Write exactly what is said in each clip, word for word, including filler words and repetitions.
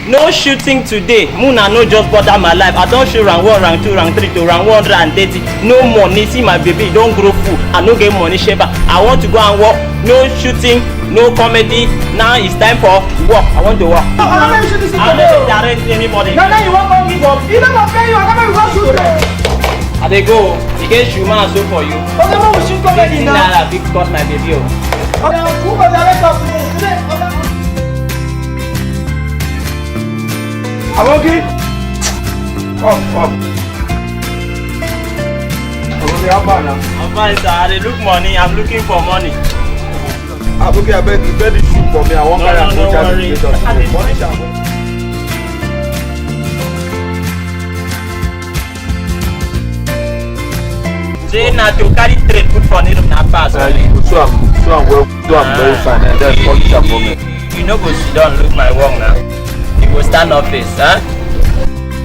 No shooting today. Muna no just bother my life. I don shoot round one, round two, round three to round one hundred and thirty. No money. See my baby, e don grow full. I no get money, Sheba. I want to go and work. No shooting, no comedy. Now it's time for work. I want to work. I no dey direct anybody. Now, now you wan come give up. You never pay you. I never go shoot. I dey go. E get shoe man so for you. Okay, no, we shoot comedy now. Naira big cause my baby o. Okay, who go direct us today? Today, okay. Aboki! Come, come. Aboki, how far now? I'm fine, sir. I dey look money. I'm looking for money. Aboki, abeg, you get this shoe for me. I wan carry am go charge the station. Money shall go. Say na to carry trade put for needle na pass. Uh, you go sew am, sew am well, sew am very fine, and then polish am for me. You no go sit down look my work now. You go stand up first, huh?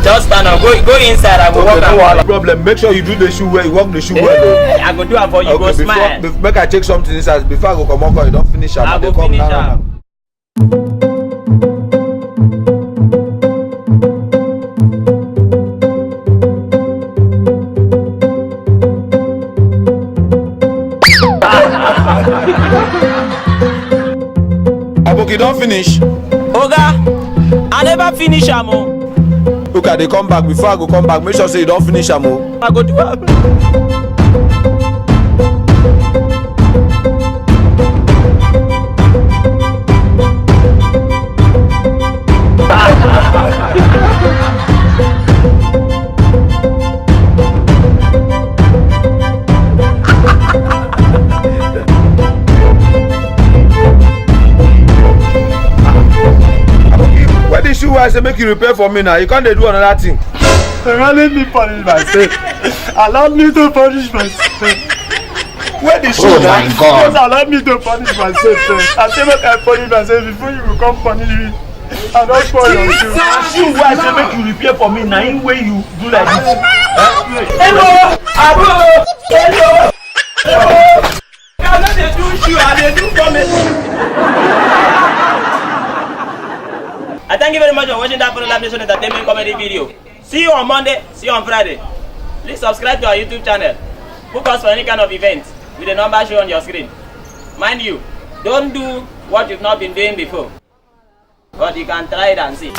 Just stand up, go go inside, I go work am. No problem. Make sure you do the shoe well, you work the shoe well. Eh, I go do am for you, go smile. Make I take something inside before I go comot, you don finish am. I go finish am. Aboki don finish. Oga, I never finish am o. Look, I dey come back. Before I go come back, make sure say you don finish am o. I go do am. Where the shoe wey I say make you repair for me now? You come dey do another thing. Oga, let me punish myself. Allow me to punish myself. Where the shoe? Oh my God. Please allow me to punish myself first. I say make I punish myself before you go come punish me. I don spoil your shoe. Na shoe wey I say make you repair for me, na him wey you do like this. Hello, hello, hello, hello. I no dey do shoe, I dey do comedy. I thank you very much for watching that Follow Live Nation Entertainment comedy video. See you on Monday, see you on Friday. Please subscribe to our YouTube channel. Book us for any kind of event with the number shown on your screen. Mind you, don't do what you've not been doing before. But you can try it and see.